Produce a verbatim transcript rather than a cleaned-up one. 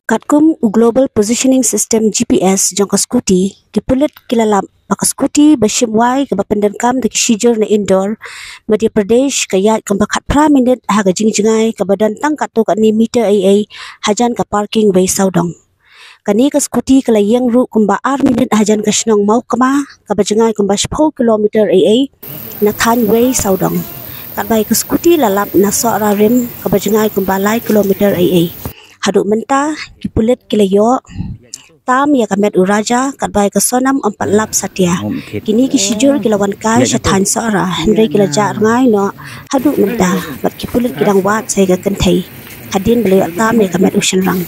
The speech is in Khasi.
Katkum u Global Positioning System, G P S, jong ka skuti, ki pulit ki la lap ba ka skuti ba shim wai kaba pyndonkam da ki shijur na Indore, Madhya Pradesh, ka ïaid kumba khatphra minit ha ka jingjngai kaba don tang katto katne meter eiei hajan ka parking wei sawdong. Kane ka skuti ka la ïeng ruh kumba ar minit hajan ka shnong Mawkma, kaba jngai kumba shiphew kilometer eiei na thaiñ wei sawdong. Katba ka skuti la lap na Sohra Rim, kaba jngai kumba lai kilometer eiei. Haduh mynta ki pulit ki la ïoh tam ïa ka met u Raja, katba ka Sonam ym pat lap satia. Kine ki shijur ki la wan kai sha thaiñ Sohra, hynrei ki la jah rngai noh haduh mynta, bad ki pulit ki dang wad sa ïa ka kynthei hadien ba la ïoh tam ïa ka met u shynrang.